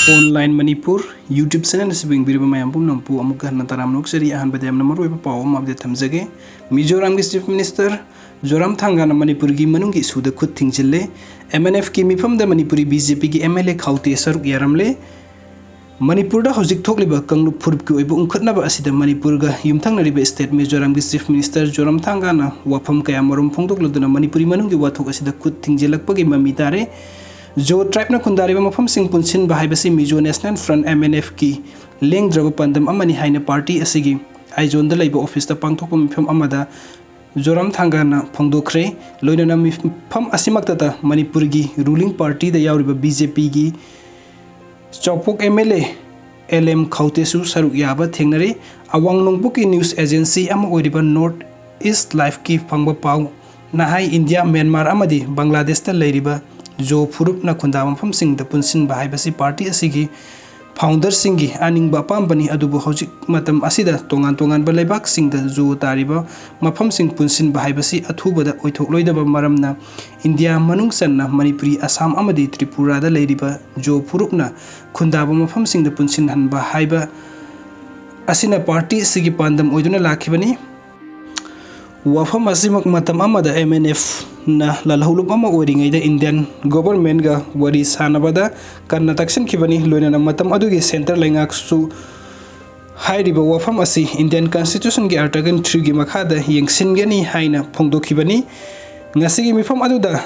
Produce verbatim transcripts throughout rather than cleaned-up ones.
Online Manipur YouTube channel ꯑꯁꯤꯕꯨ ꯌꯦꯡꯕꯤꯔꯤꯕ ꯃꯌꯥꯝ ꯄꯨꯝꯅꯃꯛꯄꯨ ꯑꯃꯨꯛꯀ ꯍꯟꯅ ꯇꯔꯥꯝꯅ ꯑꯣꯛꯆꯔꯤ꯫ ꯑꯍꯥꯟꯕꯗ ꯌꯥꯝꯅ ꯃꯔꯨꯑꯣꯏꯕ ꯄꯥꯎ ꯑꯃ update ꯊꯝꯖꯒꯦ꯫ ꯃꯤꯖꯣꯔꯥꯝꯒꯤ Chief Minister ꯖꯣꯔꯥꯝ ꯊꯥꯡꯒꯥꯅ ꯃꯅꯤꯄꯨꯔꯒꯤ ꯃꯅꯨꯡꯒꯤ ꯏꯁꯨꯗ ꯈꯨꯠ ꯊꯤꯡꯖꯤꯜꯂꯦ꯫ MNFꯀꯤ ꯃꯤꯐꯝꯗ ꯃꯅꯤꯄꯨꯔꯤ BJPꯒꯤ MLA ꯈꯥꯎꯇꯦ ꯁꯔꯨꯛ ꯌꯥꯔꯝꯂꯦ꯫ ꯃꯅꯤꯄꯨꯔꯗ ꯍꯧꯖꯤꯛ ꯊꯣꯛꯂꯤꯕ ꯀꯥꯡꯂꯨꯞ ꯐꯨꯔꯨꯞꯀꯤ ꯑꯣꯏꯕ ꯎꯪꯈꯠꯅꯕ ꯑꯁꯤꯗ ꯃꯅꯤꯄꯨꯔꯒ ꯌꯨꯝꯊꯪꯅꯔꯤꯕ state ꯃꯤꯖꯣꯔꯥꯝꯒꯤ Chief Minister ꯖꯣꯔꯥꯝ ꯊꯥꯡꯒꯥꯅ ꯋꯥꯐꯝ ꯀꯌꯥ ꯃꯔꯨꯝ ꯐꯣꯡꯗꯣꯛꯂꯗꯨꯅ ꯃꯅꯤꯄꯨꯔꯤ ꯃꯅꯨꯡꯒꯤ ꯋꯥꯊꯣꯛ ꯑꯁꯤꯗ ꯈꯨꯠ ꯊꯤꯡꯖꯤꯜꯂꯛꯄꯒꯤ ꯃꯃꯤ ꯇꯥꯔꯦ꯫ ꯖꯣ tribeꯅ ꯈꯨꯟꯗꯥꯔꯤꯕ ꯃꯐꯝꯁꯤꯡ ꯄꯨꯟꯁꯤꯟꯕ ꯍꯥꯏꯕꯁꯤ Mizo National Front, MNFꯀꯤ ꯂꯦꯡꯗ꯭ꯔꯕ ꯄꯥꯟꯗꯝ ꯑꯃꯅꯤ ꯍꯥꯏꯅ party ꯑꯁꯤꯒꯤ ꯑꯥꯏꯖꯣꯜꯗ ꯂꯩꯕ officeꯇ ꯄꯥꯡꯊꯣꯛꯄ ꯃꯤꯐꯝ ꯑꯃꯗ ꯖꯣꯔꯥꯝ ꯊꯥꯡꯒꯥꯅ ꯐꯣꯡꯗꯣꯛꯈ꯭ꯔꯦ꯫ ꯂꯣꯏꯅꯅ ꯃꯤꯐꯝ ꯑꯁꯤꯃꯛꯇꯗ ꯃꯅꯤꯄꯨꯔꯒꯤ ruling partyꯗ ꯌꯥꯎꯔꯤꯕ BJPꯒꯤ ꯆꯥꯎꯄꯣꯛ MLA ꯑꯦꯜ ꯑꯦꯝ ꯈꯧꯇꯦꯁꯨ ꯁꯔꯨꯛ ꯌꯥꯕ ꯊꯦꯡꯅꯔꯦ꯫ ꯑꯋꯥꯡ ꯅꯣꯡꯄꯣꯛꯀꯤ news agency ꯑꯃ ꯑꯣꯏꯔꯤꯕ North East Liveꯀꯤ ꯐꯪꯕ ꯄꯥꯎ ꯅꯍꯥꯏ ꯏꯟꯗꯤꯌꯥ, ꯃ꯭ꯌꯥꯟꯃꯥꯔ ꯑꯃꯗꯤ ꯕꯪꯒ꯭ꯂꯥꯗꯦꯁꯇ ꯂꯩꯔꯤꯕ ꯖꯣ ꯐꯨꯔꯨꯞꯅ ꯈꯨꯟꯗꯥꯕ ꯃꯐꯝꯁꯤꯡꯗ ꯄꯨꯟꯁꯤꯟꯕ ꯍꯥꯏꯕꯁꯤ party ꯑꯁꯤꯒꯤ founderꯁꯤꯡꯒꯤ ꯑꯅꯤꯡꯕ ꯑꯄꯥꯝꯕꯅꯤ, ꯑꯗꯨꯕꯨ ꯍꯧꯖꯤꯛ ꯃꯇꯝ ꯑꯁꯤꯗ ꯇꯣꯉꯥꯟ ꯇꯣꯉꯥꯟꯕ ꯂꯩꯕꯥꯛꯁꯤꯡꯗ ꯖꯣ ꯇꯥꯔꯤꯕ ꯃꯐꯝꯁꯤꯡ ꯄꯨꯟꯁꯤꯟꯕ ꯍꯥꯏꯕꯁꯤ ꯑꯊꯨꯕꯗ ꯑꯣꯏꯊꯣꯛꯂꯣꯏꯗꯕ ꯃꯔꯝꯅ ꯏꯟꯗꯤꯌꯥ ꯃꯅꯨꯡ ꯆꯟꯅ ꯃꯅꯤꯄꯨꯔꯤ, ꯑꯁꯥꯝ ꯑꯃꯗꯤ ꯇ꯭ꯔꯤꯄꯨꯔꯥꯗ ꯂꯩꯔꯤꯕ ꯖꯣ ꯐꯨꯔꯨꯞꯅ ꯈꯨꯟꯗꯥꯕ ꯃꯐꯝꯁꯤꯡꯗ ꯄꯨꯟꯁꯤꯟꯍꯟꯕ ꯍꯥꯏꯕ ꯑꯁꯤꯅ party ꯑꯁꯤꯒꯤ ꯄꯥꯟꯗꯝ ꯑꯣꯏꯗꯨꯅ ꯂꯥꯛꯈꯤꯕꯅꯤ꯫ ꯋꯥꯐꯝ ꯑꯁꯤꯃꯛ ꯃꯇꯝ ꯑꯃꯗ MNFꯅ ꯂꯥꯜꯍꯧꯂꯨꯞ ꯑꯃ ꯑꯣꯏꯔꯤꯉꯩꯗ Indian governmentꯒ ꯋꯥꯔꯤ ꯁꯥꯟꯅꯕꯗ ꯀꯟꯅ ꯇꯛꯁꯤꯟꯈꯤꯕꯅꯤ꯫ ꯂꯣꯏꯅꯅ ꯃꯇꯝ ꯑꯗꯨꯒꯤ centre ꯂꯩꯉꯥꯛꯁꯨ ꯍꯥꯏꯔꯤꯕ ꯋꯥꯐꯝ ꯑꯁꯤ Indian Constitutionꯒꯤ Article threeꯒꯤ ꯃꯈꯥꯗ ꯌꯦꯡꯁꯤꯟꯒꯅꯤ ꯍꯥꯏꯅ ꯐꯣꯡꯗꯣꯛꯈꯤꯕꯅꯤ꯫ ꯉꯁꯤꯒꯤ ꯃꯤꯐꯝ ꯑꯗꯨꯗ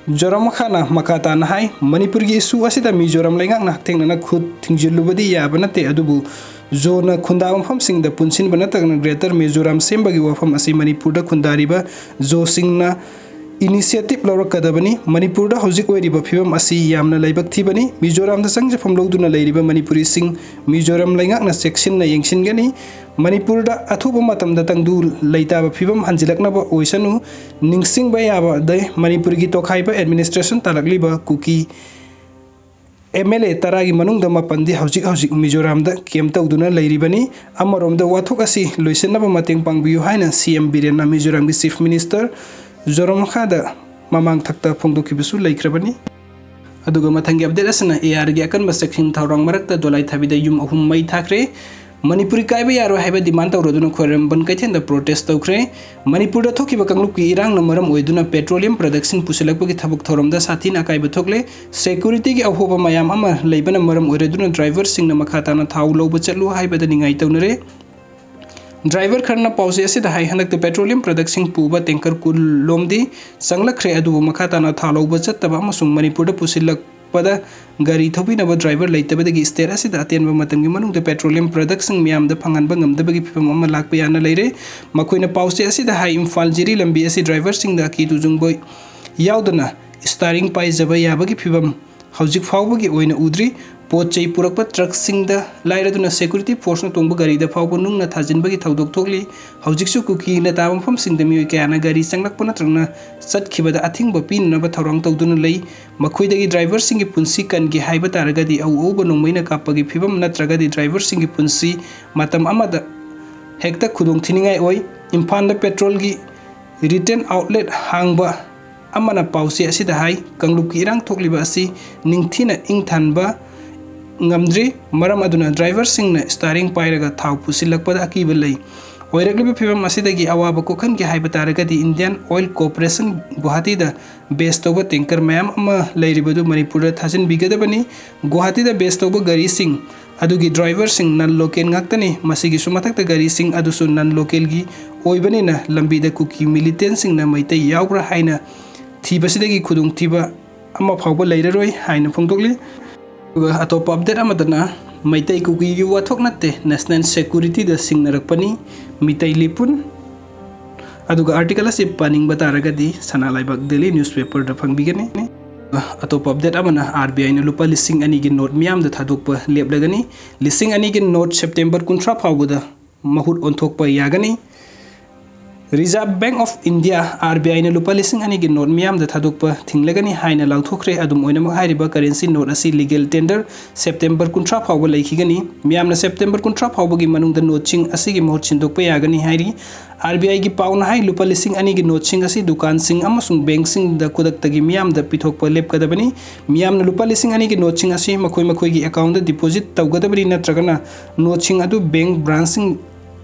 ꯖꯣꯔꯥꯝ ꯈꯥꯟꯅ ꯃꯈꯥ ꯇꯥꯅ ꯍꯥꯏ, ꯃꯅꯤꯄꯨꯔꯒꯤ issue ꯑꯁꯤꯗ ꯃꯤꯖꯣꯔꯥꯝ ꯂꯩꯉꯥꯛꯅ ꯍꯛꯊꯦꯡꯅꯅ ꯈꯨꯠ ꯊꯤꯡꯖꯤꯜꯂꯨꯕꯗꯤ ꯌꯥꯕ ꯅꯠꯇꯦ, ꯑꯗꯨꯕꯨ ꯖꯣꯅ ꯈꯨꯟꯗꯥꯕ ꯃꯐꯝꯁꯤꯡꯗ ꯄꯨꯟꯁꯤꯟꯕ ꯅꯠꯇꯅ Greater Mizoram ꯁꯦꯝꯕꯒꯤ ꯋꯥꯐꯝ ꯑꯁꯤ ꯃꯅꯤꯄꯨꯔꯗ ꯈꯨꯟꯗꯥꯔꯤꯕ ꯖꯣꯁꯤꯡꯅ initiative ꯂꯧꯔꯛꯀꯗꯕꯅꯤ꯫ ꯃꯅꯤꯄꯨꯔꯗ ꯍꯧꯖꯤꯛ ꯑꯣꯏꯔꯤꯕ ꯐꯤꯕꯝ ꯑꯁꯤ ꯌꯥꯝꯅ ꯂꯥꯏꯕꯛ ꯊꯤꯕꯅꯤ꯫ ꯃꯤꯖꯣꯔꯥꯝꯗ ꯆꯪꯖꯐꯝ ꯂꯧꯗꯨꯅ ꯂꯩꯔꯤꯕ ꯃꯅꯤꯄꯨꯔꯤꯁꯤꯡ ꯃꯤꯖꯣꯔꯥꯝ ꯂꯩꯉꯥꯛꯅ ꯆꯦꯛꯁꯤꯟꯅ ꯌꯦꯡꯁꯤꯟꯒꯅꯤ꯫ ꯃꯅꯤꯄꯨꯔꯗ ꯑꯊꯨꯕ ꯃꯇꯝꯗ ꯇꯪꯗꯨ ꯂꯩꯇꯥꯕ ꯐꯤꯕꯝ ꯍꯟꯖꯤꯜꯂꯛꯅꯕ ꯑꯣꯏꯁꯅꯨ꯫ ꯅꯤꯡꯁꯤꯡꯕ ꯌꯥꯕꯗ ꯃꯅꯤꯄꯨꯔꯒꯤ ꯇꯣꯈꯥꯏꯕ administration ꯇꯥꯔꯛꯂꯤꯕ ꯀꯨꯀꯤ MLA ꯇꯔꯥꯒꯤ ꯃꯅꯨꯡꯗ ꯃꯥꯄꯟꯗꯤ ꯍꯧꯖꯤꯛ ꯍꯧꯖꯤꯛ ꯃꯤꯖꯣꯔꯥꯝꯗ camp ꯇꯧꯗꯨꯅ ꯂꯩꯔꯤꯕꯅꯤ꯫ ꯑꯃꯔꯣꯝꯗ ꯋꯥꯊꯣꯛ ꯑꯁꯤ ꯂꯣꯏꯁꯤꯟꯅꯕ ꯃꯇꯦꯡ ꯄꯥꯡꯕꯤꯌꯨ ꯍꯥꯏꯅ CM ꯕꯤꯔꯦꯟꯅ ꯃꯤꯖꯣꯔꯥꯝꯒꯤ Chief Minister ꯖꯣꯔꯥꯝꯈꯥꯗ ꯃꯃꯥꯡ ꯊꯛꯇ ꯐꯣꯡꯗꯣꯛꯈꯤꯕꯁꯨ ꯂꯩꯈ꯭ꯔꯕꯅꯤ꯫ ꯑꯗꯨꯒ ꯃꯊꯪꯒꯤ ꯑꯞꯗꯦꯠ ꯑꯁꯤꯅ ꯑꯦ ꯑꯥꯔꯒꯤ ꯑꯀꯟꯕ ꯆꯦꯛꯁꯤꯟ ꯊꯧꯔꯥꯡ ꯃꯔꯛꯇ ꯗꯣꯂꯥꯏ ꯊꯥꯕꯤꯗ ꯌꯨꯝ ꯑꯍꯨꯝ ꯃꯩ ꯊꯥꯈ꯭ꯔꯦ꯫ ꯃꯅꯤꯄꯨꯔꯤ ꯀꯥꯏꯕ ꯌꯥꯔꯣꯏ ꯍꯥꯏꯕ ꯗꯤꯃꯥꯟ ꯇꯧꯔꯗꯨꯅ ꯈ꯭ꯋꯥꯏꯔꯝꯕꯟ ꯀꯩꯊꯦꯜꯗ ꯄ꯭ꯔꯣꯇꯦꯁ ꯇꯧꯈ꯭ꯔꯦ꯫ ꯃꯅꯤꯄꯨꯔꯗ ꯊꯣꯛꯈꯤꯕ ꯀꯥꯡꯂꯨꯞꯀꯤ ꯏꯔꯥꯡꯅ ꯃꯔꯝ ꯑꯣꯏꯗꯨꯅ ꯄꯦꯇ꯭ꯔꯣꯂꯤꯌꯝ ꯄ꯭ꯔꯗꯛꯁꯟ ꯄꯨꯁꯤꯜꯂꯛꯄꯒꯤ ꯊꯕꯛ ꯊꯧꯔꯝꯗ ꯁꯥꯊꯤꯅ ꯑꯀꯥꯏꯕ ꯊꯣꯛꯂꯦ꯫ ꯁꯦꯀ꯭ꯌꯨꯔꯤꯇꯤꯒꯤ ꯑꯍꯣꯕ ꯃꯌꯥꯝ ꯑꯃ ꯂꯩꯕꯅ ꯃꯔꯝ ꯑꯣꯏꯔꯗꯨꯅ ꯗ꯭ꯔꯥꯏꯚꯔꯁꯤꯡꯅ ꯃꯈꯥ ꯇꯥꯅ ꯊꯥꯎ ꯂꯧꯕ ꯆꯠꯂꯨ ꯍꯥꯏꯕꯗ ꯅꯤꯡꯉꯥꯏ ꯇꯧꯅꯔꯦ꯫ ꯗ꯭ꯔꯥꯏꯚꯔ ꯈꯔꯅ ꯄꯥꯎꯆꯦ ꯑꯁꯤꯗ ꯍꯥꯏ, ꯍꯟꯗꯛꯇ ꯄꯦꯇ꯭ꯔꯣꯂꯤꯌꯝ ꯄ꯭ꯔꯗꯛꯁꯤꯡ ꯄꯨꯕ ꯇꯦꯡꯀꯔ ꯀꯨꯟ ꯂꯣꯝꯗꯤ ꯆꯪꯂꯛꯈ꯭ꯔꯦ, ꯑꯗꯨꯕꯨ ꯃꯈꯥ ꯇꯥꯅ ꯊꯥꯎ ꯂꯧꯕ ꯆꯠꯇꯕ ꯑꯃꯁꯨꯡ ꯃꯅꯤꯄꯨꯔꯗ ꯄꯨꯁꯤꯜꯂꯛꯄꯗ ꯒꯥꯔꯤ ꯊꯧꯕꯤꯅꯕ ꯗ꯭ꯔꯥꯏꯚꯔ ꯂꯩꯇꯕꯗꯒꯤ ꯁ꯭ꯇꯦꯠ ꯑꯁꯤꯗ ꯑꯇꯦꯟꯕ ꯃꯇꯝꯒꯤ ꯃꯅꯨꯡꯗ ꯄꯦꯇ꯭ꯔꯣꯂꯤꯌꯝ ꯄ꯭ꯔꯗꯛꯁꯤꯡ ꯃꯤꯌꯥꯝꯗ ꯐꯪꯍꯟꯕ ꯉꯝꯗꯕꯒꯤ ꯐꯤꯚꯝ ꯑꯃ ꯂꯥꯛꯄ ꯌꯥꯅ ꯂꯩꯔꯦ꯫ ꯃꯈꯣꯏꯅ ꯄꯥꯎꯆꯦ ꯑꯁꯤꯗ ꯍꯥꯏ, ꯏꯝꯐꯥꯜ ꯖꯤꯔꯤ ꯂꯝꯕꯤ ꯑꯁꯤ ꯗ꯭ꯔꯥꯏꯚꯔꯁꯤꯡꯗ ꯑꯀꯤ ꯇꯨꯖꯨꯡꯕ ꯌꯥꯎꯗꯅ ꯁ꯭ꯇꯥꯔꯤꯡ ꯄꯥꯏꯖꯕ ꯌꯥꯕꯒꯤ ꯐꯤꯚꯝ ꯍꯧꯖꯤꯛ ꯐꯥꯎꯕꯒꯤ ꯑꯣꯏꯅ ꯎꯗ꯭ꯔꯤ꯫ ꯄꯣꯠ ꯆꯩ ꯄꯨꯔꯛꯄ ꯇ꯭ꯔꯛꯁꯤꯡꯗ ꯂꯥꯏꯔꯗꯨꯅ ꯁꯦꯀ꯭ꯌꯨꯔꯤꯇꯤ ꯐꯣꯔꯁꯅ ꯇꯣꯡꯕ ꯒꯥꯔꯤꯗ ꯐꯥꯎꯕ ꯅꯨꯡꯅ ꯊꯥꯖꯤꯟꯕꯒꯤ ꯊꯧꯗꯣꯛ ꯊꯣꯛꯂꯤ꯫ ꯍꯧꯖꯤꯛꯁꯨ ꯀꯨꯀꯤꯅ ꯇꯥꯕ ꯃꯐꯝꯁꯤꯡꯗ ꯃꯤꯑꯣꯏ ꯀꯌꯥꯅ ꯒꯥꯔꯤ ꯆꯪꯂꯛꯄ ꯅꯠꯇ꯭ꯔꯒꯅ ꯆꯠꯈꯤꯕꯗ ꯑꯊꯤꯡꯕ ꯄꯤꯅꯅꯕ ꯊꯧꯔꯥꯡ ꯇꯧꯗꯨꯅ ꯂꯩ꯫ ꯃꯈꯣꯏꯗꯒꯤ ꯗ꯭ꯔꯥꯏꯚꯔꯁꯤꯡꯒꯤ ꯄꯨꯟꯁꯤ ꯀꯟꯒꯦ ꯍꯥꯏꯕ ꯇꯥꯔꯒꯗꯤ ꯑꯎ ꯑꯎꯕ ꯅꯣꯡꯃꯩꯅ ꯀꯥꯞꯄꯒꯤ ꯐꯤꯕꯝ ꯅꯠꯇ꯭ꯔꯒꯗꯤ ꯗ꯭ꯔꯥꯏꯚꯔꯁꯤꯡꯒꯤ ꯄꯨꯟꯁꯤ ꯃꯇꯝ ꯑꯃꯗ ꯍꯦꯛꯇ ꯈꯨꯗꯣꯡ ꯊꯤꯅꯤꯡꯉꯥꯏ ꯑꯣꯏ꯫ ꯏꯝꯐꯥꯜꯗ ꯄꯦꯇ꯭ꯔꯣꯜꯒꯤ ꯔꯤꯇꯦꯜ ꯑꯥꯎꯠꯂꯦꯠ ꯍꯥꯡꯕ ꯑꯃꯅ ꯄꯥꯎꯆꯦ ꯑꯁꯤꯗ ꯍꯥꯏ, ꯀꯥꯡꯂꯨꯞꯀꯤ ꯏꯔꯥꯡ ꯊꯣꯛꯂꯤꯕ ꯑꯁꯤ ꯅꯤꯡꯊꯤꯅ ꯏꯪꯊꯍꯟꯕ ꯉꯝꯗ꯭ꯔꯤ, ꯃꯔꯝ ꯑꯗꯨꯅ ꯗ꯭ꯔꯥꯏꯚꯔꯁꯤꯡꯅ ꯁ꯭ꯇꯥꯔꯤꯡ ꯄꯥꯏꯔꯒ ꯊꯥꯎ ꯄꯨꯁꯤꯜꯂꯛꯄꯗ ꯑꯀꯤꯕ ꯂꯩ꯫ ꯑꯣꯏꯔꯛꯂꯤꯕ ꯐꯤꯕꯝ ꯑꯁꯤꯗꯒꯤ ꯑꯋꯥꯕ ꯀꯣꯛꯍꯟꯒꯦ ꯍꯥꯏꯕ ꯇꯥꯔꯒꯗꯤ ꯏꯟꯗꯤꯌꯥꯟ ꯑꯣꯏꯜ ꯀꯣꯔꯄꯣꯔꯦꯁꯟ ꯒꯨꯋꯥꯍꯥꯇꯤꯗ ꯕꯦꯁ ꯇꯧꯕ ꯇꯦꯡꯀꯔ ꯃꯌꯥꯝ ꯑꯃ ꯂꯩꯔꯤꯕꯗꯨ ꯃꯅꯤꯄꯨꯔꯗ ꯊꯥꯖꯤꯟꯕꯤꯒꯗꯕꯅꯤ꯫ ꯒꯨꯋꯥꯍꯥꯇꯤꯗ ꯕꯦꯁ ꯇꯧꯕ ꯒꯥꯔꯤꯁꯤꯡ ꯑꯗꯨꯒꯤ ꯗ꯭ꯔꯥꯏꯚꯔꯁꯤꯡ ꯅꯟ ꯂꯣꯀꯦꯜ ꯉꯥꯛꯇꯅꯤ꯫ ꯃꯁꯤꯒꯤꯁꯨ ꯃꯊꯛꯇ ꯒꯥꯔꯤꯁꯤꯡ ꯑꯗꯨꯁꯨ ꯅꯟ ꯂꯣꯀꯦꯜꯒꯤ ꯑꯣꯏꯕꯅꯤꯅ ꯂꯝꯕꯤꯗ ꯀꯨꯀꯤ ꯃꯤꯂꯤꯇꯦꯟꯁꯤꯡꯅ ꯃꯩꯇꯩ ꯌꯥꯎꯕ꯭ꯔꯥ ꯍꯥꯏꯅ ꯊꯤꯕꯁꯤꯗꯒꯤ ꯈꯨꯗꯣꯡꯊꯤꯕ ꯑꯃ ꯐꯥꯎꯕ ꯂꯩꯔꯔꯣꯏ ꯍꯥꯏꯅ ꯐꯣꯡꯗꯣꯛꯂꯤ꯫ ꯑꯗꯨꯒ ꯑꯇꯣꯞꯄ ꯑꯞꯗꯦꯠ ꯑꯃꯗꯅ ꯃꯩꯇꯩ ꯀꯨꯀꯤꯒꯤ ꯋꯥꯊꯣꯛ ꯅꯠꯇꯦ, ꯅꯦꯁꯅꯦꯜ ꯁꯦꯀ꯭ꯌꯨꯔꯤꯇꯤꯗ ꯁꯤꯡꯅꯔꯛꯄꯅꯤ, ꯃꯤꯇꯩ ꯂꯤꯄꯨꯟ꯫ ꯑꯗꯨꯒ ꯑꯥꯔꯇꯤꯀꯜ ꯑꯁꯤ ꯄꯥꯅꯤꯡꯕ ꯇꯥꯔꯒꯗꯤ ꯁꯅꯥ ꯂꯩꯕꯥꯛ ꯗꯦꯂꯤ ꯅ꯭ꯌꯨꯁꯄꯦꯄꯔꯗ ꯐꯪꯕꯤꯒꯅꯤ꯫ ꯑꯇꯣꯞꯄ ꯑꯞꯗꯦꯠ ꯑꯃꯅ, ꯑꯥꯔ ꯕꯤ ꯑꯥꯏꯅ ꯂꯨꯄꯥ ꯂꯤꯁꯤꯡ ꯑꯅꯤꯒꯤ ꯅꯣꯠ ꯃꯤꯌꯥꯝꯗ ꯊꯥꯗꯣꯛꯄ ꯂꯦꯞꯂꯒꯅꯤ꯫ ꯂꯤꯁꯤꯡ ꯑꯅꯤꯒꯤ ꯅꯣꯠ ꯁꯦꯞꯇꯦꯝꯕꯔ ꯀꯨꯟꯊ꯭ꯔꯥ ꯐꯥꯎꯕꯗ ꯃꯍꯨꯠ ꯑꯣꯟꯊꯣꯛꯄ ꯌꯥꯒꯅꯤ꯫ Reserve Bank of India, R B I ꯅ ꯂꯨꯄꯥ ꯂꯤꯁꯤꯡ ꯑꯅꯤꯒꯤ ꯅꯣꯠ ꯃꯤꯌꯥꯝꯗ ꯊꯥꯗꯣꯛꯄ ꯊꯤꯡꯂꯒꯅꯤ ꯍꯥꯏꯅ ꯂꯥꯎꯊꯣꯛꯈ꯭ꯔꯦ꯫ ꯑꯗꯨꯝ ꯑꯣꯏꯅꯃꯛ, ꯍꯥꯏꯔꯤꯕ currency ꯅꯣꯠ ꯑꯁꯤ legal tender September ꯀꯨꯟꯊ꯭ꯔꯥ ꯐꯥꯎꯕ ꯂꯩꯈꯤꯒꯅꯤ꯫ ꯃꯤꯌꯥꯝꯅ September ꯀꯨꯟꯊ꯭ꯔꯥ ꯐꯥꯎꯕꯒꯤ ꯃꯅꯨꯡꯗ ꯅꯣꯠꯁꯤꯡ ꯑꯁꯤꯒꯤ ꯃꯍꯨꯠ ꯁꯤꯟꯗꯣꯛꯄ ꯌꯥꯒꯅꯤ ꯍꯥꯏꯔꯤ꯫ R B I ꯒꯤ ꯄꯥꯎꯅ ꯍꯥꯏ, ꯂꯨꯄꯥ ꯂꯤꯁꯤꯡ ꯑꯅꯤꯒꯤ ꯅꯣꯠꯁꯤꯡ ꯑꯁꯤ ꯗꯨꯀꯥꯟꯁꯤꯡ ꯑꯃꯁꯨꯡ ꯕꯦꯡꯛꯁꯤꯡꯗ ꯈꯨꯗꯛꯇꯒꯤ ꯃꯤꯌꯥꯝꯗ ꯄꯤꯊꯣꯛꯄ ꯂꯦꯞꯀꯗꯕꯅꯤ꯫ ꯃꯤꯌꯥꯝꯅ ꯂꯨꯄꯥ ꯂꯤꯁꯤꯡ ꯑꯅꯤꯒꯤ ꯅꯣꯠꯁꯤꯡ ꯑꯁꯤ ꯃꯈꯣꯏ ꯃꯈꯣꯏꯒꯤ ꯑꯦꯀꯥꯎꯟꯗ deposit ꯇꯧꯒꯗꯕꯅꯤ, ꯅꯠꯇ꯭ꯔꯒꯅ ꯅꯣꯠꯁꯤꯡ ꯑꯗꯨ ꯕꯦꯡꯛ ꯕ꯭ꯔꯥꯟꯁꯁꯤꯡ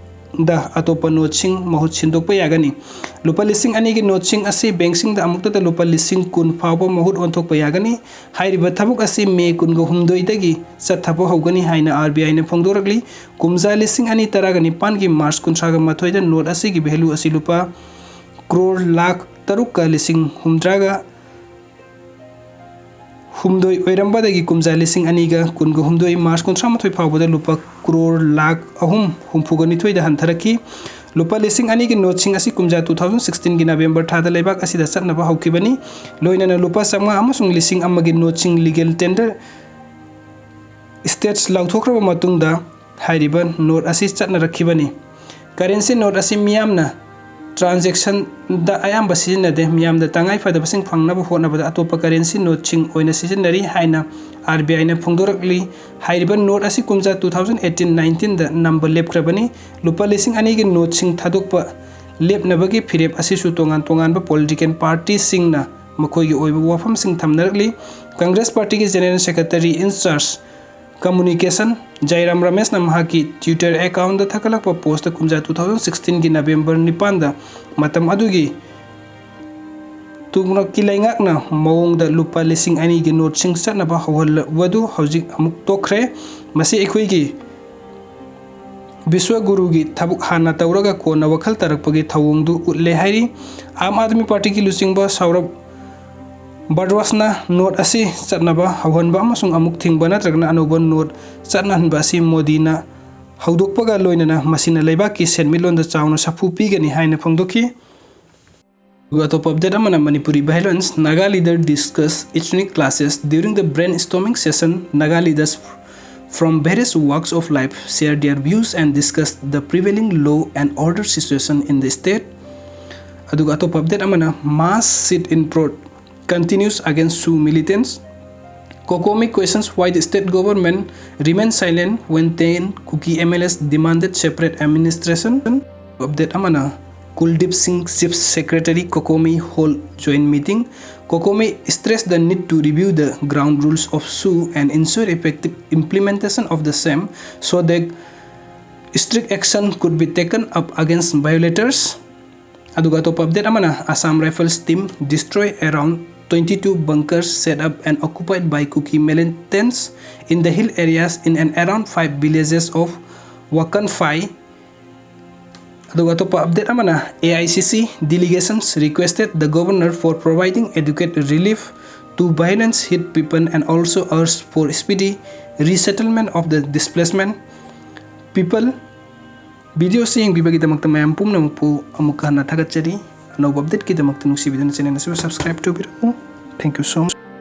ꯗ ꯑꯇꯣꯞꯄ ꯅꯣꯠꯁꯤꯡ ꯃꯍꯨꯠ ꯁꯤꯟꯗꯣꯛꯄ ꯌꯥꯒꯅꯤ꯫ ꯂꯨꯄꯥ ꯂꯤꯁꯤꯡ ꯑꯅꯤꯒꯤ ꯅꯣꯠꯁꯤꯡ ꯑꯁꯤ ꯕꯦꯡꯛꯁꯤꯡꯗ ꯑꯃꯨꯛꯇꯗ ꯂꯨꯄꯥ ꯂꯤꯁꯤꯡ ꯀꯨꯟ ꯐꯥꯎꯕ ꯃꯍꯨꯠ ꯑꯣꯟꯊꯣꯛꯄ ꯌꯥꯒꯅꯤ꯫ ꯍꯥꯏꯔꯤꯕ ꯊꯕꯛ ꯑꯁꯤ May ꯀꯨꯟꯒ ꯍꯨꯝꯗꯣꯏꯗꯒꯤ ꯆꯠꯊꯕ ꯍꯧꯒꯅꯤ ꯍꯥꯏꯅ R B I ꯅ ꯐꯣꯡꯗꯣꯔꯛꯂꯤ꯫ ꯀꯨꯝꯖꯥ ꯂꯤꯁꯤꯡ ꯑꯅꯤ ꯇꯔꯥꯒ ꯅꯤꯄꯥꯟꯒꯤ March ꯀꯨꯟꯊ꯭ꯔꯥꯒ ꯃꯥꯊꯣꯏꯗ ꯅꯣꯠ ꯑꯁꯤꯒꯤ value ꯑꯁꯤ ꯂꯨꯄꯥ ꯀ꯭ꯔꯣꯔ ꯂꯥꯈ ꯇꯔꯨꯛꯀ ꯂꯤꯁꯤꯡ ꯍꯨꯝꯗ꯭ꯔꯥꯒ ꯍꯨꯝꯗꯣꯏ ꯑꯣꯏꯔꯝꯕꯗꯒꯤ ꯀꯨꯝꯖꯥ ꯂꯤꯁꯤꯡ ꯑꯅꯤꯒ ꯀꯨꯟꯒ ꯍꯨꯝꯗꯣꯏ March ꯀꯨꯟꯊ꯭ꯔꯥ ꯃꯥꯊꯣꯏ ꯐꯥꯎꯕꯗ ꯂꯨꯄꯥ ꯀ꯭ꯔꯣꯔ ꯂꯥꯈ ꯑꯍꯨꯝ ꯍꯨꯝꯐꯨꯒ ꯅꯤꯊꯣꯏꯗ ꯍꯟꯊꯔꯛꯈꯤ꯫ ꯂꯨꯄꯥ ꯂꯤꯁꯤꯡ ꯑꯅꯤꯒꯤ ꯅꯣꯠꯁꯤꯡ ꯑꯁꯤ ꯀꯨꯝꯖꯥ two thousand sixteenꯒꯤ November ꯊꯥꯗ ꯂꯩꯕꯥꯛ ꯑꯁꯤꯗ ꯆꯠꯅꯕ ꯍꯧꯈꯤꯕꯅꯤ꯫ ꯂꯣꯏꯅꯅ ꯂꯨꯄꯥ ꯆꯥꯝꯃꯉꯥ ꯑꯃꯁꯨꯡ ꯂꯤꯁꯤꯡ ꯑꯃꯒꯤ ꯅꯣꯠꯁꯤꯡ legal tender stage ꯂꯥꯎꯊꯣꯛꯈ꯭ꯔꯕ ꯃꯇꯨꯡꯗ ꯍꯥꯏꯔꯤꯕ ꯅꯣꯠ ꯑꯁꯤ ꯆꯠꯅꯔꯛꯈꯤꯕꯅꯤ꯫ Currency ꯅꯣꯠ ꯑꯁꯤ ꯃꯤꯌꯥꯝꯅ transactionꯗ ꯑꯌꯥꯝꯕ ꯁꯤꯖꯤꯟꯅꯗꯦ꯫ ꯃꯤꯌꯥꯝꯗ ꯇꯉꯥꯏ ꯐꯗꯕꯁꯤꯡ ꯐꯪꯅꯕ ꯍꯣꯠꯅꯕꯗ ꯑꯇꯣꯞꯄ currency ꯅꯣꯠꯁꯤꯡ ꯑꯣꯏꯅ ꯁꯤꯖꯤꯟꯅꯔꯤ ꯍꯥꯏꯅ R B I ꯅ ꯐꯣꯡꯗꯣꯔꯛꯂꯤ꯫ ꯍꯥꯏꯔꯤꯕ ꯅꯣꯠ ꯑꯁꯤ ꯀꯨꯝꯖꯥ two thousand eighteen nineteenꯗ ꯅꯝꯕ ꯂꯦꯞꯈ꯭ꯔꯕꯅꯤ꯫ ꯂꯨꯄꯥ ꯂꯤꯁꯤꯡ ꯑꯅꯤꯒꯤ ꯅꯣꯠꯁꯤꯡ ꯊꯥꯗꯣꯛꯄ ꯂꯦꯞꯅꯕꯒꯤ ꯐꯤꯔꯦꯞ ꯑꯁꯤꯁꯨ ꯇꯣꯉꯥꯟ ꯇꯣꯉꯥꯟꯕ political partyꯁꯤꯡꯅ ꯃꯈꯣꯏꯒꯤ ꯑꯣꯏꯕ ꯋꯥꯐꯝꯁꯤꯡ ꯊꯝꯅꯔꯛꯂꯤ꯫ Congress partyꯒꯤ general secretary in charge communication ꯖꯥꯏꯔꯥꯝ ꯔꯃꯦꯁꯅ ꯃꯍꯥꯛꯀꯤ Twitter accountꯗ ꯊꯥꯒꯠꯂꯛꯄ postꯇ ꯀꯨꯝꯖꯥ two thousand sixteenꯒꯤ November ꯅꯤꯄꯥꯟꯗ ꯃꯇꯝ ꯑꯗꯨꯒꯤ ꯇꯨꯡꯂꯛꯀꯤ ꯂꯩꯉꯥꯛꯅ ꯃꯑꯣꯡꯗ ꯂꯨꯄꯥ ꯂꯤꯁꯤꯡ ꯑꯅꯤꯒꯤ ꯅꯣꯠꯁꯤꯡ ꯆꯠꯅꯕ ꯍꯧꯍꯜꯂꯕꯗꯨ ꯍꯧꯖꯤꯛ ꯑꯃꯨꯛ ꯇꯣꯛꯈ꯭ꯔꯦ꯫ ꯃꯁꯤ ꯑꯩꯈꯣꯏꯒꯤ ꯕꯤꯁ꯭ꯋꯒꯨꯔꯨꯒꯤ ꯊꯕꯛ ꯍꯥꯟꯅ ꯇꯧꯔꯒ ꯀꯣꯟꯅ ꯋꯥꯈꯜ ꯇꯥꯔꯛꯄꯒꯤ ꯊꯧꯑꯣꯡꯗꯨ ꯎꯠꯂꯦ ꯍꯥꯏꯔꯤ꯫ ꯑꯥꯝ ꯑꯥꯗꯃꯤ ꯄꯥꯔꯇꯤꯒꯤ ꯂꯨꯆꯤꯡꯕ ꯁꯧꯔꯚ ꯚꯥꯔꯗ꯭ꯋꯥꯖꯅ ꯅꯣꯠ ꯑꯁꯤ ꯆꯠꯅꯕ ꯍꯧꯍꯟꯕ ꯑꯃꯁꯨꯡ ꯑꯃꯨꯛ ꯊꯤꯡꯕ ꯅꯠꯇ꯭ꯔꯒꯅ ꯑꯅꯧꯕ ꯅꯣꯠ ꯆꯠꯅꯍꯟꯕ ꯑꯁꯤ ꯃꯣꯗꯤꯅ ꯍꯧꯗꯣꯛꯄꯒ ꯂꯣꯏꯅꯅ ꯃꯁꯤꯅ ꯂꯩꯕꯥꯛꯀꯤ ꯁꯦꯟꯃꯤꯠꯂꯣꯟꯗ ꯆꯥꯎꯅ ꯁꯥꯐꯨ ꯄꯤꯒꯅꯤ ꯍꯥꯏꯅ ꯐꯣꯡꯗꯣꯛꯈꯤ꯫ ꯑꯗꯨꯒ ꯑꯇꯣꯞꯄ update ꯑꯃꯅ Manipuri violence, Naga leader discuss ethnic clashes. During the brainstorming session, Naga leaders from various walks of life share their views and discuss the prevailing law and order situation in the state. ꯑꯗꯨꯒ ꯑꯇꯣꯞꯄ update ꯑꯃꯅ, mass sit-in pro continues against Suu militants. COCOMI questions why the state government remained silent when ten Kuki M L As demanded separate administration. Update ꯑꯃꯅ, Kuldeep Singh, Chief Secretary, COCOMI hold joint meeting. COCOMI stressed the need to review the ground rules of Suu and ensure effective implementation of the same so that strict action could be taken up against violators. ꯑꯗꯨꯒ ꯑꯇꯣꯞꯄ update ꯑꯃꯅ, Assam Rifles team destroy around twenty-two bunkers set up and occupied by Kuki militants in the hill areas in and around five villages of Wakanphai. ꯑꯗꯨꯒ ꯑꯇꯣꯞꯄ update ꯑꯃꯅ, A I C C delegations requested the governor for providing adequate relief to violence hit people and also urged for speedy resettlement of the displacement people. ꯚꯤꯗꯤꯑꯣꯁꯤ ꯌꯦꯡꯕꯤꯕꯒꯤꯗꯃꯛꯇ ꯃꯌꯥꯝ ꯄꯨꯝꯅꯃꯛꯄꯨ ꯑꯃꯨꯛ ꯍꯟꯅ ꯊꯥꯒꯠꯆꯔꯤ꯫ ꯑꯅꯧꯕ ꯑꯞꯗꯦꯠꯀꯤꯗꯃꯛꯇ ꯅꯨꯡꯁꯤꯕꯤꯗꯨꯅ channel ꯑꯁꯤꯕꯨ subscribe ꯇꯧꯕꯤꯔꯛꯎ꯫ Thank you so much.